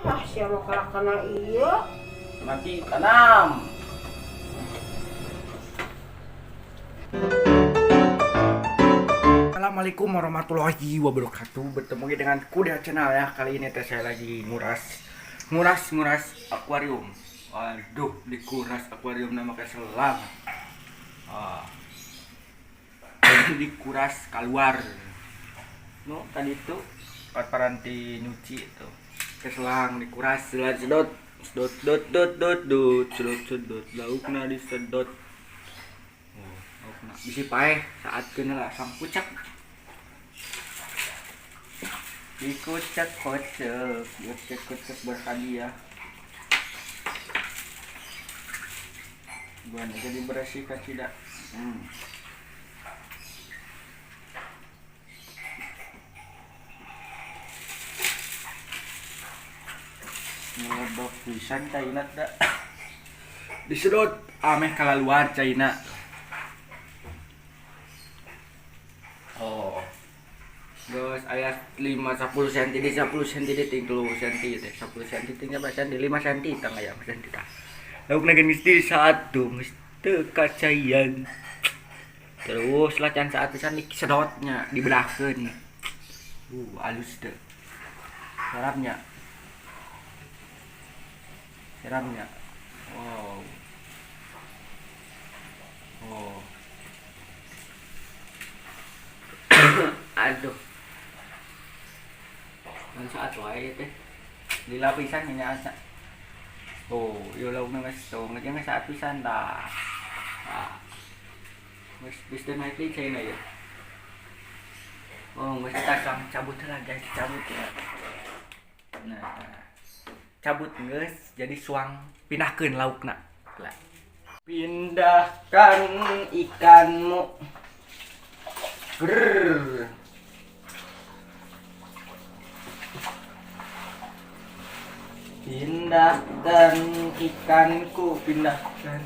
Ah, sia mah kalakana ieu. Mati tanam. Assalamualaikum warahmatullahi wabarakatuh. Bertemu lagi dengan Kuda Channel ya. Kali ini teh saya lagi nguras nguras nguras akuarium. Waduh, dikuras akuarium nama kayak selang. Ah. Dikuras keluar. No, tadi itu paranti nyuci itu. Keselang dikuras sedot sedot dot dot dot dot sedot sedot laukna disedot. Oh, laukna bisi paeh saat kena lah sang kucak. Dikocak kocek, dikocak kocek berhadiah. Gua jadi bersih tidak. Ngeledok pisan caina da. Disedot ameh kalaluar caina. Oh. Guys, ayat 5 10 cm di 10 cm di 30 cm teh 10 cm tinggal berapa cm 5 cm tangga ya 5 cm tah. Lauk nagen geus di satu geus teu kacaian. Terus lah can saat pisan disedotnya dibelahkeun. Halus teu. Sarapnya. Seramnya. Wow. Oh. Aduh. Dan saat wae teh. Dilapisan nya asa. Oh, ieu laukna geus tuh, geus saat pisan tah. Ah. Geus geus teh naik deui caina ya. Oh, geus tasang cabut lah guys, cabut ya. Nah, cabut geus jadi suang pindahkeun laukna. Lah. Pindahkan ikanmu. Brrr. Pindahkan ikanku, pindahkan.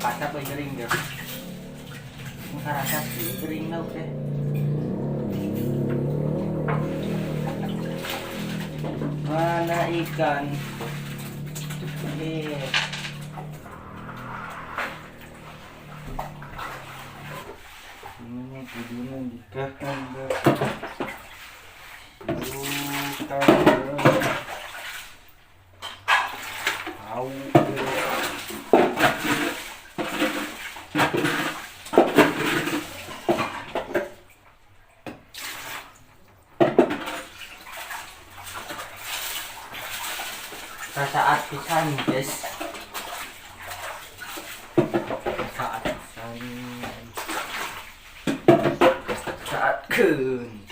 Kasap lagi kering deh. Rasa sih kering lauk deh. Mana ikan? Ini. Ini kudunya dikahkan deh. Bukan tahu. Saat pisan guys, saat pisan, saat keun.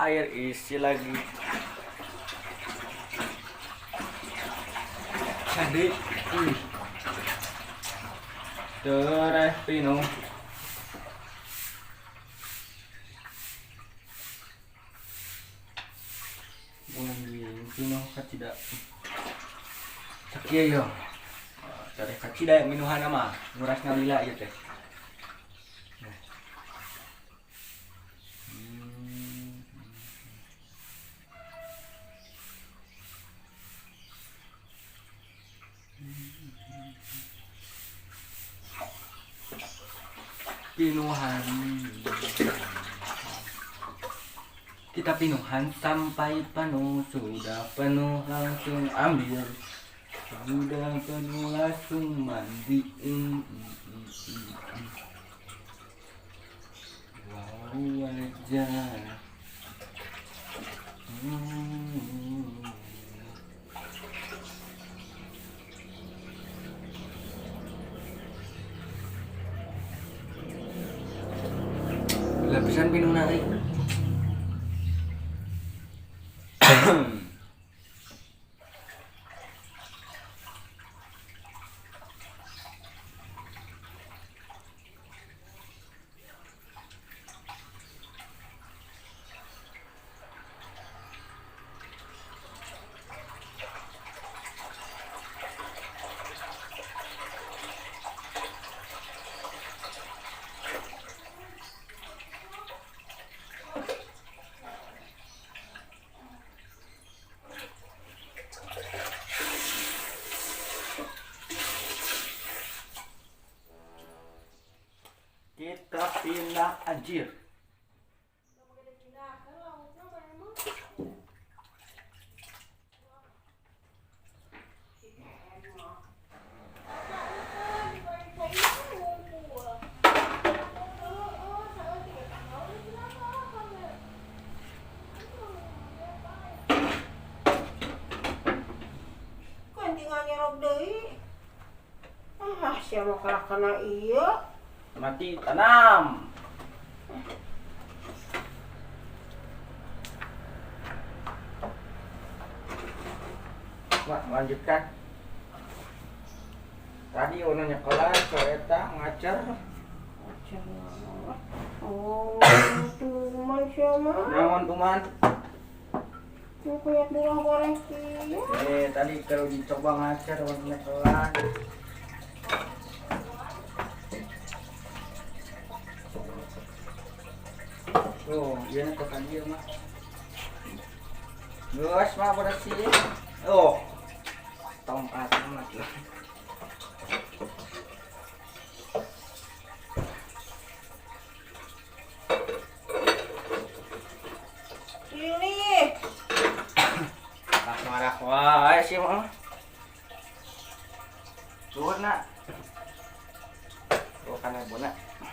Air isi lagi. Jadi, tereh pino. Pino kacida. Sakieu yo. Tereh kacida yang minuhan mah, nguras ngalila ieu teh. Pinuhan. Kita pinuhan sampai penuh, sudah penuh langsung ambil, sudah penuh langsung mandi. Wow aja. Lapisan pinuh na. Kita pindah anjir. Kan tinggal nyerok deui. Ah, sia mah kalah kana ieu. Mati tanam. Mak, lanjutkan. Tadi ono nyekolah, eta ngajar. Oh, tuman sia mah. Naon tuman? Mau kayak buah goreng kieu. Eh, tadi kalau dicoba ngajar ono nyekolah. Tuh, iya nih tekan dia mah. Geus mah bersih. Oh. Tongkat mah tuh. Pilih. Marah wae sih mah. Tuh nak. Tuh kan bona.